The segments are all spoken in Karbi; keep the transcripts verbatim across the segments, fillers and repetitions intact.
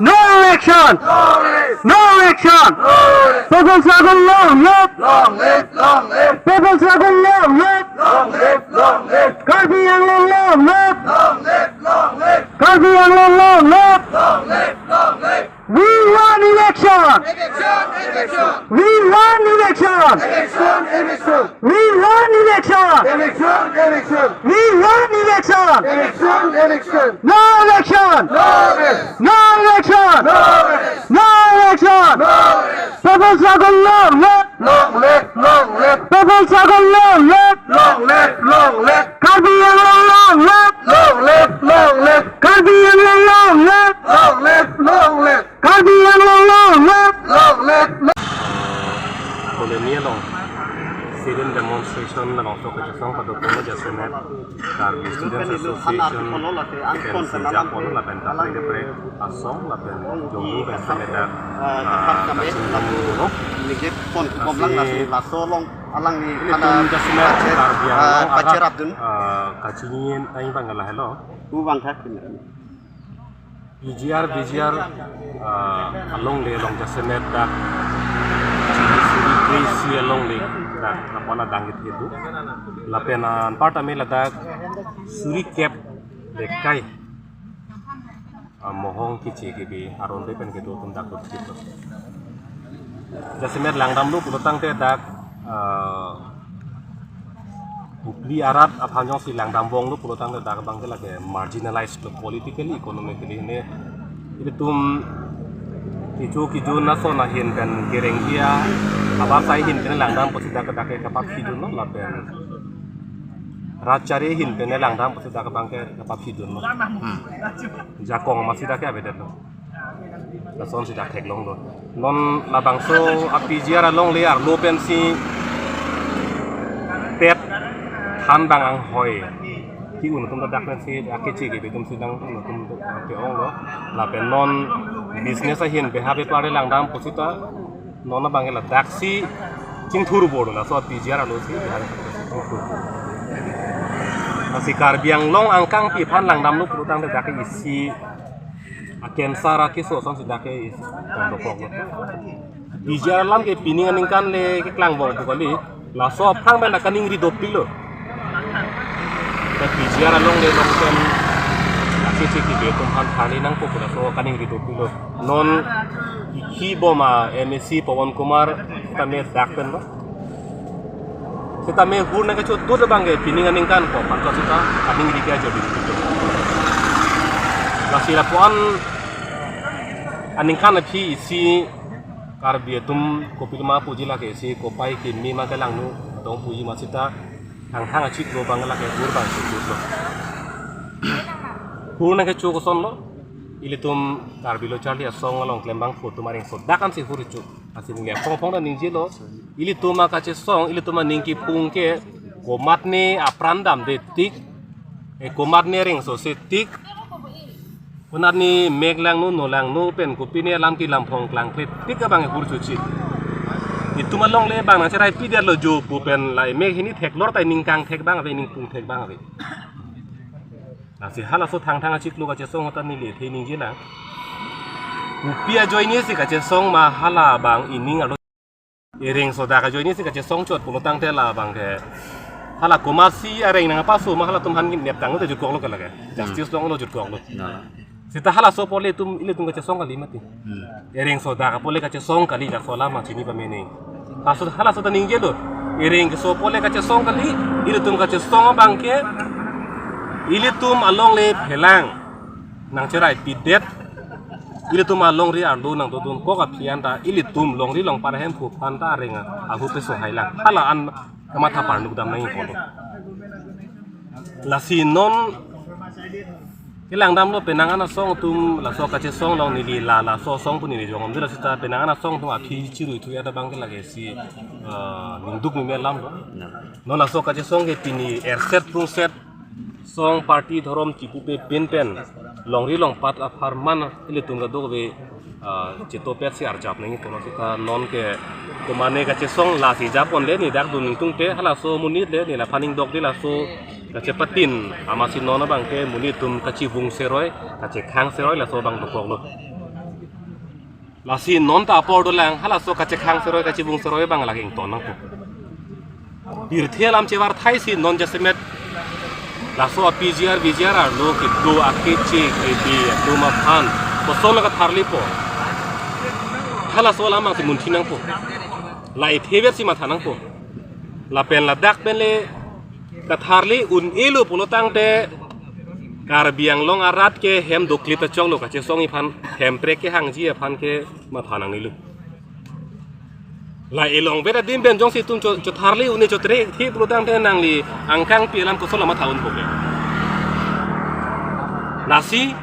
No action! No action! People struggle long live! Long live, long live! People struggle long live! Long live, long live! Karbi Anglong long live! Long live, long live! Karbi Anglong long live! Long live, long live! We want election! Election, election! We want election! Election, election! We want election! Election, election! We want election! Election, election! No election! No rest! No election! No rest! No election! No rest! People struggle long live! Long live, long live! People struggle long live! Long live, long live! Karbi Anglong long live! Long live, long live! Karbi Anglong long live! Long live, long live! Karbi Anglong long live! Long live, long Colony along sit-in demonstration along sok kachesong padokok lo jasemet Karbi Students Association pen sejak pon lapen kaprek kaprek asong lapen jonglu pen semedak, ah, kachingdam lo. Ningje pon kebom lang nasi laso along alangli ilitum jasemet Karbi Anglong arat, ah, kachingin tang bang lahelo. Pu bang thak. P G R, P G R, ah, alongle along jasemet dak chini suri kre-isi alongle dak lapu-an adang kethe do. Lapen, ah, anparta me ladak suri kep dekai, ah, mohong keche kebe aron pen kedo atum dak dot kito. Jasemet langdamlo pulo tangte dak, ah, Hupli arat aphan jongsi langdam bong lo pulo tangte dak abang ke lake marginalized lo politically, economically ne. Ilitum kecho kejun ason ahin pen kereng dia, abasai ahin pen langdam pusi dak dak ke kapap hidun lo lapen rat chari ahin pen langdam pusi dak abang ke kapap hidun lo. Hmm. Jakong masi dak ke avedet lo. Lasonsi dak theklong do. Non labangso a-P G R alongle arlo pensi pet than bang anghoi ke-un atum ta dak pensi akeche kebe atum si dang un atum ke-ong lo. Lapen non business ahin beha bepar langdam pusita non abang ke ladaksi chingthur bor laso a-P G R alongsi beha bepar chingthur. Lasi Karbi Anglong angkangpi aphan langdamlo pulo tangte dak isi a-cancer akeso asonsi dak ke isi tang dokok lo. P G R alam ke pining aningkan le keklang bong pu kali. Laso aphrang pen kaningri dopik lo. Dak P G R alongle along pen akeche kebe atum aphan tharli nangpo pu laso kaningri dopik lo. Non ikhi bom a-M A C Pawan Kumar tame dak pen lo. Seta me hur nangkecho dut abang ke pining aningkan ko patlo seta kaningri ke ajo dut. Lasi lapu-an aningkan aphi isi Karbi atum kopiloma puji lake isi kopai kimi ma kelangno dong puji ma seta thangthang achiklo abang lake hur abang chiklo. Hur nangkecho koson lo, ilitum Karbi Lo Charli Asong along klembang photo maring so dak ansi hur cho. Lasi ningje aphong aphong ta ningjelo. Ilitum akachesong, ilitum aning kipung ke komatne apran damde tik, eh, komatne rengso se tik, konatne mek langno, no langno pen kopine alam kelam phong klangkle tik abang hur chuchi. Itum alongle abang nangcherai pidetlo jo pu pen la mek hini theklor ta ining kangthek abang ave, ining pungthek abang ave. Lasi halaso thangthang achiklo kachesong ahut ta neli athe ningje lang. Kopi ajoine si kachesong ma hala abang ining arlo. Ereng sodak ajoine si kachesong chot pulo tangte la abang ke. Hala komatsi areng nangpaso ma halatum aphan neptang te jutkoklo ke lake. Hmm. Justice longlo jutkoklo. Nah. Seta halaso apot le itum ilitum kachesong kali mati. Hmm. Ereng sodak apot le kachesong kali laso alam chini pamene. Halaso, halaso ta ningjelo. Ereng keso apot le kachesong kali, ilitum kachesong abang ke, ilitum alongle phelang nangcherai pidet, ilitum alongri arlo nangdodunkok aphi anta, ilitum longri longpat ahemphu aphanta areng ahut peso hailang. Hala an kamatha parnuk dam nangji pulo. Lasi non kelang damlo penang an asong atum laso kachesong along neli la laso asong pu neli jongom dula seta penang an asong atum aphi chirui thu ya abang ke lake si, eh, ningduk meme alam lo. Nah. Non laso kachesong ke pini erset prungset song party dhorom chipupe pinpen longri longpat apharman ilitum kadokave, ah, chitopet si arjap nangji pulo seta non ke komane kachesong lasi japon le ni dak dun ningtungte halaso amonit le ni laphan ingdok di laso kachepatin amatsi non abang ke monit atum kachivung seroi kachekhang seroi laso abang dokoklo. Lasi non ta apor dolang, halaso kachekhang seroi kachibung seroi abang lake ington nangpo. Pirthe alam chevar thai si non jasemet laso a P G R V G R arlo kedo akeche kebe atum aphan koson la katharlipo. Halaso alam abang si munthi nangpo. La ithebe si matha nangpo. Lapen ladak pen le katharli un-elo pulo tangte Karbi Anglong arat ke hem doklit achoklo, kachesong iphan hemprek kehangji aphan ke matha nangnelo. La elong beda dim pen jongsi itum cho, chotharli un-e chotre thi pulo tangte nangli angkangpi alam koson la matha unpo ke. Lasi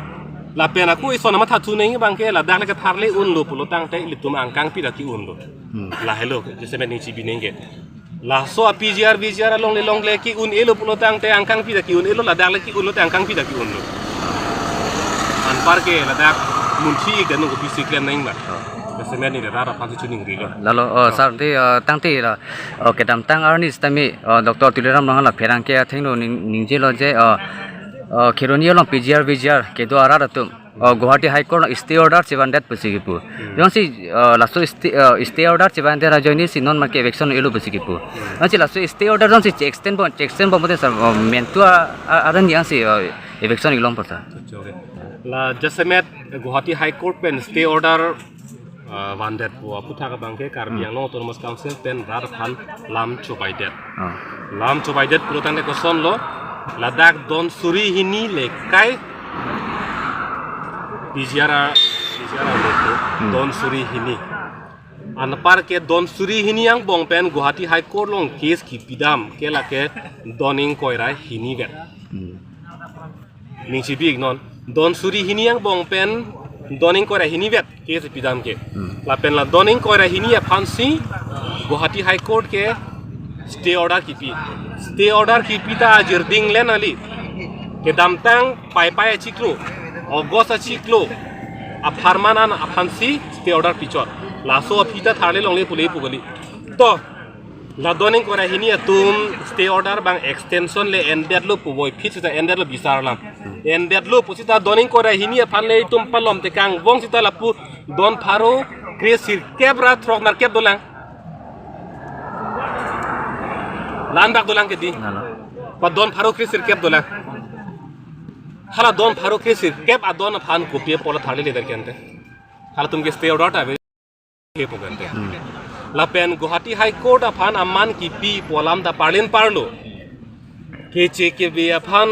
lapen ako ison matha thu neng abang ke ladak le katharli unlo pulo tangte ilitum angkangpi ta ki-unlo. Hmm. Lahelo jasemet ning chibi neng ke. Laso a P G R V G R alongle longle ki-un-elo pulo tangte angkangpi ta ki-un-elo, ladak le ki-unlo te angkangpi ta ki-unlo. Anpar ke ladak munthi ik danu kopisi klem nang ma. Oh. Jasemet neli rat aphan si chiningrilo. Lalo, oh, sir, te, oh, tangte lo. Oh, kedamtang arni sitame, oh, Doctor Tuliram Ronghang la pherangke athengno ning, ningjelo je, oh, oh, Kheroni along P G R V G R kedo arat atum, oh, Guwahati High Court along stay order chevandet pusi kipu. Hmm. Jongsi, oh, laso stay, oh, stay order chevandet ajoine si non make eviction elo pusi kipu. Hmm. Jongsi laso stay order jongsi che extend pon, che extend pon pote sir, oh, mentu a, a, aran yang si, oh, eviction ilong po sir. Okay, okay. La jasemet Guwahati High Court pen stay order, ah, vandetpo aputhak abang ke Karbi, hmm, Anglong Autonomous Council pen rat aphan lam chobaidet. Ah. Lam chobaidet pulo tangte kosonlo, ladak don suri hini lekai P G R, P G R arlo, hmm, don suri hini. Anpar ke don suri hini angbong pen Guwahati High Court along case kipidam ke lake don ingkoi ra hini vet. Hmm. Ning chibi ik non. Don suri hini angbong pen don ingkoi ra hini vet case pidam ke. Hmm. Lapen la don ingkoi ra hini aphan si Guwahati High Court ke stay order kipi. Stay order kipi ta ajirding le nangli. Kedamtang Paipai achiklo, August achiklo apharman an aphan si stay order pichot. Laso aphi ta tharle longle pule pu kali. To, la don ingkoi ra hini atum stay order abang extension le endetlo pu voiphit sita endetlo bisar alam. Endetlo pu sita don ingkoi ra hini aphan le itum palom tekang vong sita lapu don pharo kre sirkep ra throk nerkep dolang. La-an bak dolang ke dei. Nalo. Pa don pharo kre sirkep dolang. Hala don pharo kre sirkep adon aphan kopi apot la tharlile der kente. Halatum ke stay order ta ave. Ke pu kente. Hmm. Lapen Guwahati High Court aphan aman kipi pu alam ta parlin parlo. Keche kebe aphan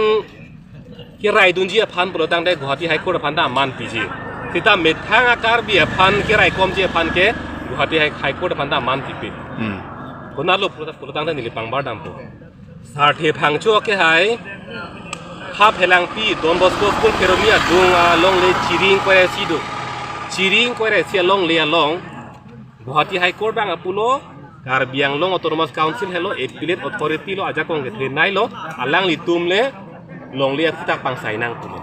keraidunji aphan pulo tangte Guwahati High Court aphan ta aman piji. Sita methang a-Karbi aphan keraikomji aphan ke Guwahati High, High Court aphan ta aman kipi. Hmm. Konatlo pulo, pulo tangte neli pangbar dampo. Sarthe Phangcho ke hai, ha Phelangpi Don Bosco School Kheroni adung alongle chiri ingkoi ra isi do. Chiri ingkoi ra isi alongle along Guwahati High Court abang apulo, Karbi Anglong Autonomous Council helo, appellate authority lo, ajakong kethenei lo, alanglitum le longle aphuthak pangsai nang pulo.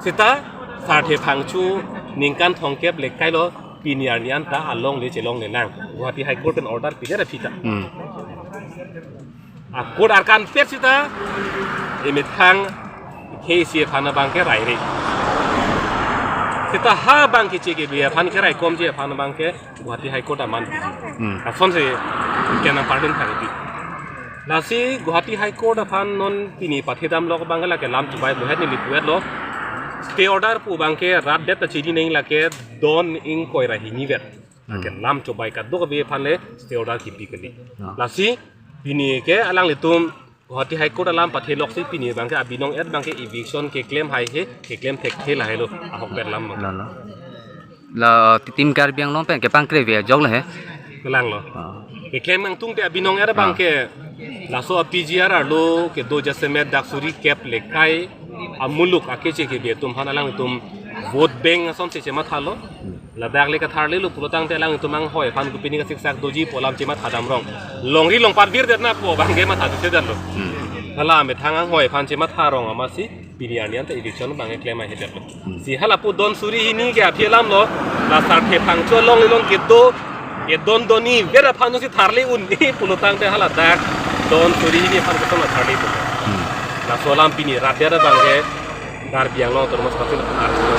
Sita Sarthe Phangcho ningkan thomkep lekai lo, pini arni anta alongle chelongle nang. Guwahati High Court pen order pidet aphi ta. Hmm. A-court arkan pet sita emethang ke isi aphan abang ke raire. Sita ha abang ke cheke be aphan keraikomji aphan abang ke Guwahati High Court aman piji. Hmm. Asonsi kenang parlin thari di. Lasi Guwahati High Court aphan non pini pathedam lok abang ke lake lam chubai muhet neli puet lo. Stay order pu abang ke rat det ta chini neng lake don ingkoi ra hini vet. Hmm. Lake lam chubai kadokave aphan le stay order kipi kali. Ah. Lasi pini ke alanglitum Guwahati High Court alam pathe loksi pini abang ke abinong et abang ke eviction keklem haihe, keklem thekthe lahelo, ahok ber lam abang. La, la. La, ti-, Team Karbi Anglong pen kepangkre ve ajok le he. Kelang lo. Ah. Keklem nangtungte abinong et abang, ah, ke laso a P G R arlo kedo jasemet dak suri kep lekai amuluk akeche kebe atum aphan alangtum vote bank asonsi chemathalo. Hmm. Ladak le katharlilo pulo tangte alangtum anghoi aphan kopine kasiksak doji pu alam chematha damrong. Longri longpat virdetna pu abang ke matha thekthe detlo. Hmm. Hala methang anghoi aphan chematha rong amatsi pini arni anta eviction abang ke klem ahe detlo. Hmm. Si hala pu don suri hini ke aphi alam lo, la Sarthe Phangcho along ilong kedo, kedon doni ver aphan si tharli un-e pulo tangte hala dak don suri hini aphan koson la tharli pulo. Hmm. Laso alam pini rat det abang ke Karbi Anglong Autonomous Council aphan arju.